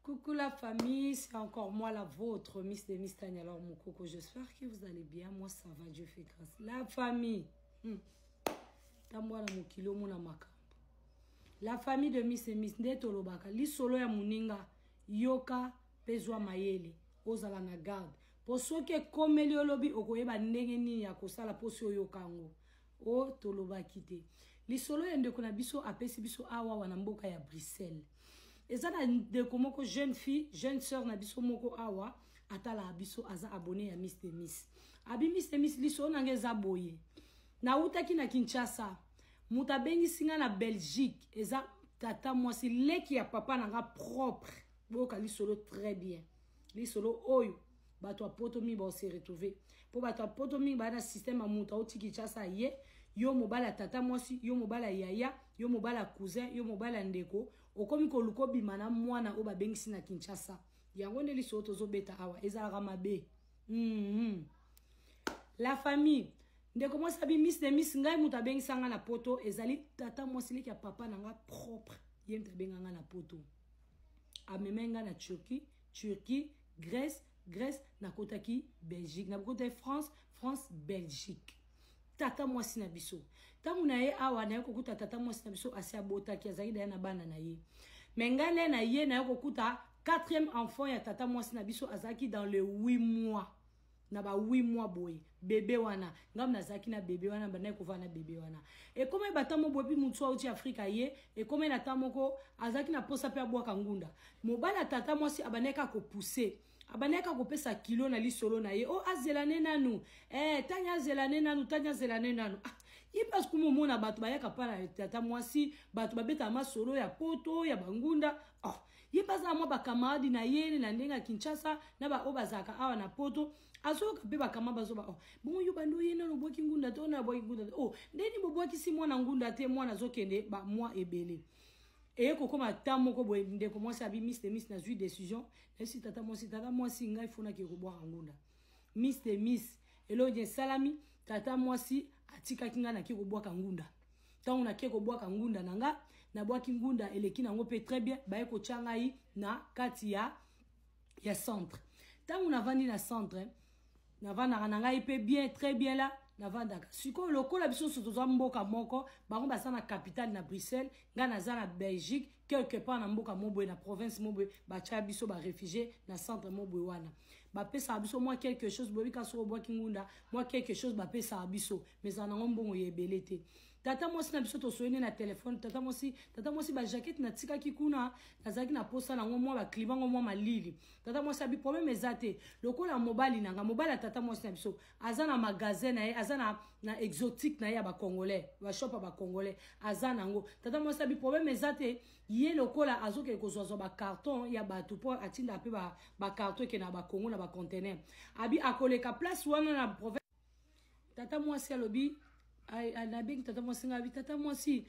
Coucou la famille, c'est encore moi la vôtre, Miss de Miss Tania. Alors mon coco, j'espère que vous allez bien. Moi ça va, Dieu fait grâce. La famille. Tambwana mokili omona makambo. La famille de Miss et Miss nde tolobaka lisolo ya moninga yoka mpe zwa mayele ozala na garde mpo soki ekomeli olobi okoyeba ndenge nini ya kosala mpo si oyoka yango o tolobaki te. Lisolo ya ndeko na biso apesi biso awa na mboka ya Bruxelles. Eza na ndeko moko jeune fille, jeune sœur na biso moko awa atalaka biso, aza abonné ya Miss de Miss. Abi Miss de Miss, lisolo nanga eza boye. Nautaki na Kinshasa, moto abengisi nga na Belgique, eza tata mwasi leki ya papa na nga propre. Boyoka lisolo très bien. Lisolo oyo bato ya poto mingi bao se retrouver. Po bato ya poto mingi baa na système ya moto auti Kinshasa ye, yo mobali ya tata mwasi, yo mobali ya yaya, yo mobali ya cousin, yo mobali ya ndeko, okomi koluka obima na mwana oyo babengisi na Kinshasa. Yango nde lisolo tozobeta awa, ezalaka mabe. La famille, ndeko mwasi abi Miss de Miss, ngai moto abengisa nga na poto ezali tata mwasi leki ya papa na nga propre. Ye moto abenga nga na poto, amemai nga na Turquie, Turquie, Grèce, Grèce, nakotaki Belgique, nakotaki France, France, Belgique. Tata mwasi na biso ntango na ye awa naye kokuta tata mwasi na biso asi abotaki, azalaki daya na bana na ye. Me ngai nde na ye naye kokuta quatrième enfant ya tata mwasi na biso azalaki dans le 8 mois, na ba 8 mois boye bebe wana. Ngai nazalaki na bebe wana, bandaki kovanda na bebe wana. Ekomai bata mo boye mpi motu auti Afrika ye, ekomai na ta moko azalaki na posa mpe abwaka ngunda. Mobali ya tata mwasi abandaki kaka kopousse, abandaki kaka kopesa kilo na lisolo na ye. O azela ne nanu, tanya azela ne nanu, tanya azela ne nanu. Ah, ye mpasi kuma omona bato bayaka mpa na tata mwasi, bato babetaka masolo ya poto ya bangunda. Oh, ye mpe aza na mwa bakamaradi na ye na ndenge ya Kinshasa na baoyo bazalaka awa na poto, azoyoka mpe bakama bazoba. Oh, bongo yo bandi oye nano obwaki ngunda te, oyo abwaki ngunda te, oh ndeni bobwakisi mwana ngunda te, mwana azokende bamwa ebele. Eye kokóma ta moko boye, ndeko mwasi abi Miss de Miss, nazwi décision, nayebisi tata mwasi, tata mwasi ngai fonaki ekobwaka ngunda. Miss de Miss, eloko esalami, tata mwasi atikaki ngai nake kobwaka ngunda. Ntango nake kobwaka ngunda na nga, nabwaki ngunda eleki nango mpe très bien, baye kotya ngai na kati ya centre. Ntango navandi na centre, navandaka na ngai mpe bien, très bien la navandaka. Sikoyo lokola biso nyonso tozwa mboka moko, bango baza na capitale na Bruxelles, ngai naza na Belgique quelque part na mboka moboye, na province moboye, batya biso baréfugié na centre moboye wana. Bapesaka biso mwa quelque chose, boyebi kaka soki obwaki ngunda, mwa quelque chose bapesaka biso, mais ezala nango mbongo ya ebele te. Tata mwasi na biso tosoyini na telefone, tata mwasi, tata mwasi, bajakete natikaki kuna, nazalaki na posa nango, mwa baklima ngo mwa malili. Tata mwasi abi problème eza te, lokola mobali na nga, mobali ya tata mwasi na biso aza na magasin na ye, aza na exotique na ye ya bacongolais, bashop ya bacongolais aza nango. Tata mwasi abi problème eza te, ye lokola azokende kozwazwa bacarton ya bato mpo atinda mpe bacarton ekende na bakongo na bacontener, abi akoleka place wana na province. Tata mwasi alobi, nabengi tata mwasi ngai, abi tata mwasi,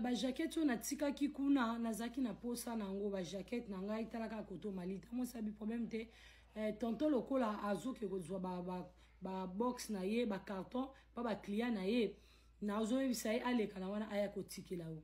bajakete oyo natikaki kuna nazalaki na posa na yango, bajakete na ngai talaka koto mali. Tata mwasi abi problème te, tonton lokola azoke kozwa babox na ye, bacarton mpa baclient na ye, nazoyebisa ye aleka na wana aya kotikela yo.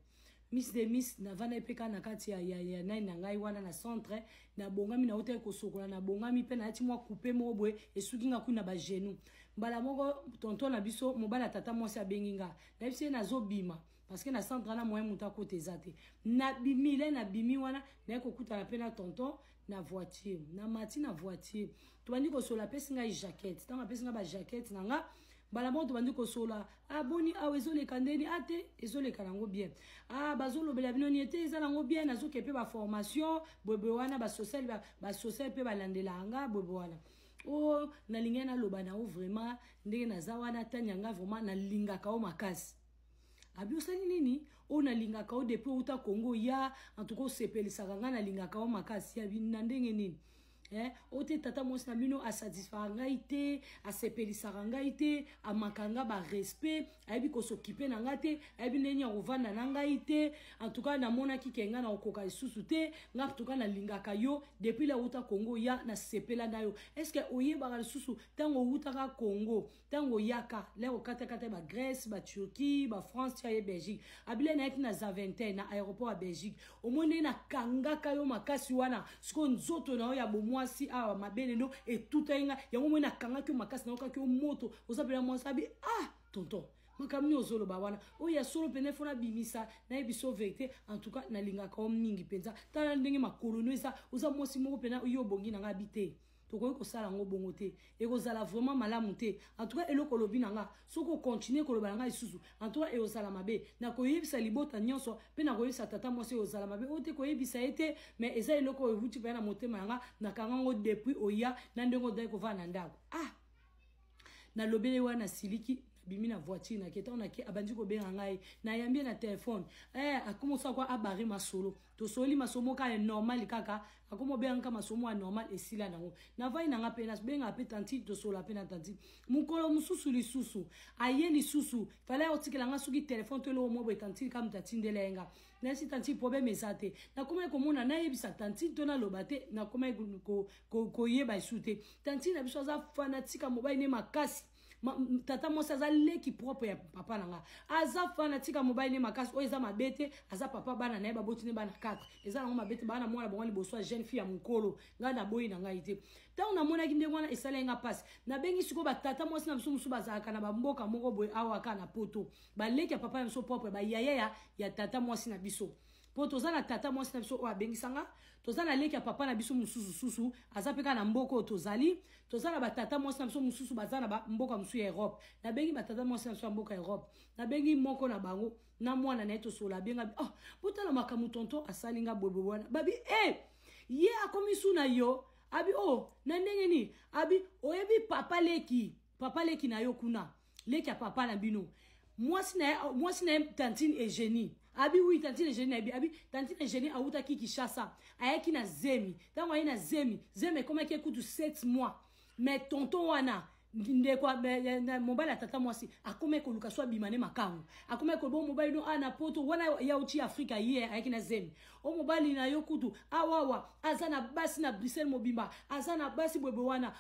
Miss de Miss, navanda mpe kaka na kati ya nani na ngai wana na centre, nabongami, nautaki kosokola, nabongami mpe nayati mwa coupe moko boye esuki nga kuna bagenou. Mbala moko tonton na biso, mobali ya tata mwasi, abengi nga, nayebisi ye nazobima parce que na centre wana moyen moto akota eza te. Nabimi le nabimi wana, naye kokutana mpe na tonton na voiture, namati na voiture, tobandi kosola, apesi ngai jaquette. Ntango apesi ngai bajaquette na nga, mbala moko tobandi kosola. Ah, boni awa ezoleka ndeni? Ah te, ezoleka nango bien. Ah, bazolobela bino ni ete eza nango bien, nazoke mpe baformation boyeboye wana, basocial basocial mpe balandelaka nga boyeboye wana. O nalingai naloba na yo vraiment ndenge naza wana, tani yanga vraiment nalingaka yo makasi. Abi osali nini? Oyo nalingaka yo depuis outa Congo ya, en tout cas osepelisaka ngai, nalingaka yo makasi. Abi na ndenge nini? Eh, oyo te tata mwasi na bino asatisfaka ngai te, asepelisaka ngai te, amaka nga barespect, ayebi kosokipe na ngai te, ayebi ndenge ya kovanda na ngai te. En tout cas namonaki ke ngai nakokoka lisusu te, ngai en tout cas nalingaka yo depuis la wuta Congo ya nasepela na yo. Est ce que oyebaka lisusu ntango owutaka Congo, ntango oyaka lere okatakata ba Grèce, ba Turquie, ba France, tia ye Belgique, abile nayaki na Zaventem na aéroport ya Belgique, omoni ndenge nakangaka yo makasi wana, sikoyo nzoto na yo ya bomwasi awa mabele no etutaki nga yango, omoni nakangaki yo makasi, nayokaki yo moto, oza mpena mwasi. Abi ah tonton, makambo nini ozoloba wana oyo ya solo mpenza, ifo nabimisa nayebi so verité. En tout cas nalingaka yo mingi mpenza, tala ndenge makolo no eza, oza mwasi moko mpenza yo obongi na nga. Abi te, tokoki kosala yango bongo te, ekozala vraiment malamu te. En tout cas eloko olobi na nga, soki okontinue koloba na nga lisusu, en tout cas ekozala mabe, nakoyebisa libota nyonso mpe nakoyebisa tata mwasi, ekozala mabe. Oyo te koyebisa ye te, mais eza eloko oyo ewuti mpenza na motema na nga, nakanga yango depuis oya na ndenge odai kovanda na ndako. Ah, nalobeli wana, nasiliki, nabimi na voiture, nake. Ntango nake, abandi kobenga ngai, nayambi ye na telefone. Eh, akomosala kwa abare masolo, tosoli masolo moko ya normal kaka, akoma obengaka masolo ya normal, esila nango. Navai nanga mpe nabengaka mpe tanti, tosola mpe na tanti. Mokolo mosusu lisusu aye lisusu, fale otikela nga soki telefone to eloko moko boye, tanti kaka moto atindela ye nga. Nayesi tanti, problème eza te. Nakomaki komona nayebisa tanti to naloba te, nakomaki koyeba esu te. Tanti na biso aza fanatique ya mobali ne makasi. Tata mwasi aza leki propre ya papa na nga, aza fanatique ya mobali ne makasi. Oyo eza mabe te, aza papa bana na ye, baboti ne bana 4, eza nango mabe te. Bana mwana bango liboso ya jeune fille ya mokolo, ngai naboyi na ngai te. Ntango namonaki ndenge wana, esalaki nga mpasi. Nabengi sikoyo batata mwasi na biso mosusu bazalaka na bamboka moko boye awa kaka na poto, baleki ya papa na biso propre, bayaya ya tata mwasi na biso, mpo toza na tata mwasi na biso oyo abengisa nga, toza na leki ya papa na biso mosusu susu aza mpe kaka na mboka oyo tozali, toza na batata mwasi na biso mosusu baza na bamboka mosusu ya Europe. Nabengi batata mwasi na biso ya mboka ya Europe, nabengi moko na bango na mwana na ye, tosola. Abenga: "Oh, botala makambo tonton asali nga boyeboye wana." Babi e ye akomi su na yo. Abi oh, na ndenge nini? Abi oyebi papa leki, papa leki na yo kuna, leki ya papa na bino, mwasi na ye, mwasi na ye tantine Eugénie. Abi oui, tantine Eugénie nayebi. Abi tantine Eugénie awutaki Kinshasa, ayaki na zemi. Ntango aye na zemi, zemi ekomaki ekutu 7 mois, mais tonton wana, ndeko mobali ya tata mwasi, akomaki koluka so abima ne makango. Akomaki koloba: "Mobali no a na poto wana ya uti Afrika, ye ayaki na zemi, o mobali na yo kutu awawa aza na basi na Bruxelles mobimba, aza na basi boyeboye." Wana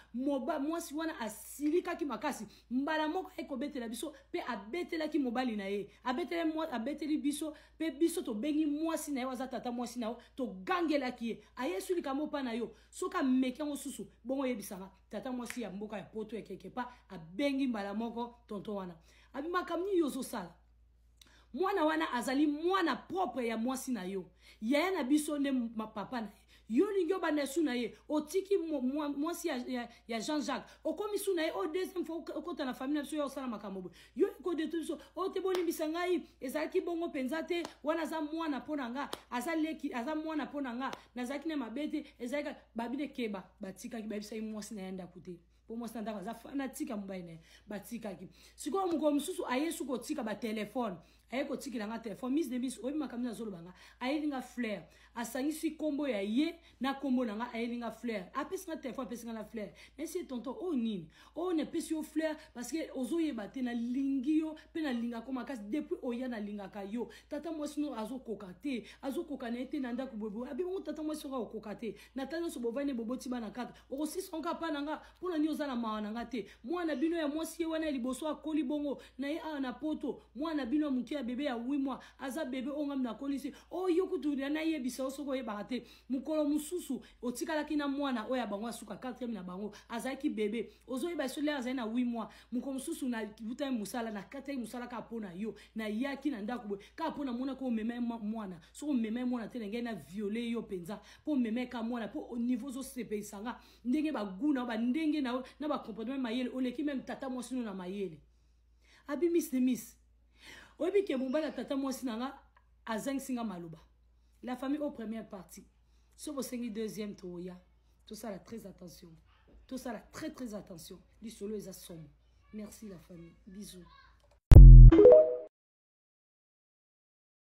mwasi wana asilikaki makasi, mbala moko aye kobetela biso mpe abetelaki mobali na ye, abeteli, abeteli biso mpe biso tobengi mwasi na ye, aza tata mwasi na yo, togangelaki ye. Ayesu likambo mpa na yo, soki ameki yango susu bongo, oyebisanga. Tata mwasi ya mboka ya poto ya kekepa abengi mbala moko tonton wana, abi makambo nini yo ozosala? Mwana wana azali mwana propre ya mwasi na yo, yaya na biso nde papa na ye. Yo olingi obanda su na ye, otiki mwasi ya Jean-Jacques, okomi su na ye. Oyo deuxième fois okota na famille na biso, yo osala makambo boye, yo kodete biso oyo te. Bolimbisa ngai, ezalaki bongo mpenza te. Wana aza mwana mpo na nga, aza leki, aza mwana mpo na nga, nazalaki na mabe te, ezalaki babine keba. Batikaki, bayebisaki mwasi na ye ndako te, mpo mwasi na ndako aza fanatique ya mobali na ye. Batikaki. Sikoyo mokolo mosusu aye su kotika batelefone, aye kotikela nga telefone: "Miss de miss, oyebi makambo nazoloba nga." Ayeli nga fleur, asangisi nkombo ya ye na nkombo na nga, ayeli nga fleur, apesi nga telefone, apesi nga na fleur. Nayesi ye: "Tonton, oyo nini oyo? Napesi yo fleur parce que ozoyeba te, nalingi yo mpe nalingako makasi depuis oya, nalingaka yo. Tata mwasi no azokoka te, azokoka na ye te na ndako boyeboye." Abi bongo tata mwasi oka okoka te na ta nyonso, bovandi, boboti bana kaka, okosisa ngo mpa na nga mpo na nini? Oza na mawa na nga te? Mwana bino ya mwasi ye wana ya liboso akoli bongo na ye awa na poto, mwana bino ya moke ya bebe ya 8 mois aza bebe oyo ngami nakolisi oyo kutu. Nayebisa yo, soki oyebaka te, mokolo mosusu otikalaki na mwana oyo ya bango asuka 4 na bango, azalaki bebe, ozoyeba so lere azali na 8 mois. Mokolo mosusu nabutaki mosala, nakataki mosala kaka mpo na yo, nayaki na ndako boye kaka mpo namonaki omema mwana. Soki omema mwana te, na ngai na viole yo mpenza, mpo omema ka mwana, mpo niveau ozosepelisa nga, ndenge bagu na yo, bandenge na yo na bacomportement, mayele, oleki même tata mwasi no na mayele." Abi miss de miss, oyebi ke mobali ya tata mwasi na nga azangisi nga maloba. La famille, au première partie, so bosengi deuxième, toya tosala très attention, tosala très très attention, lisolo eza somo. Merci la famille, bisous.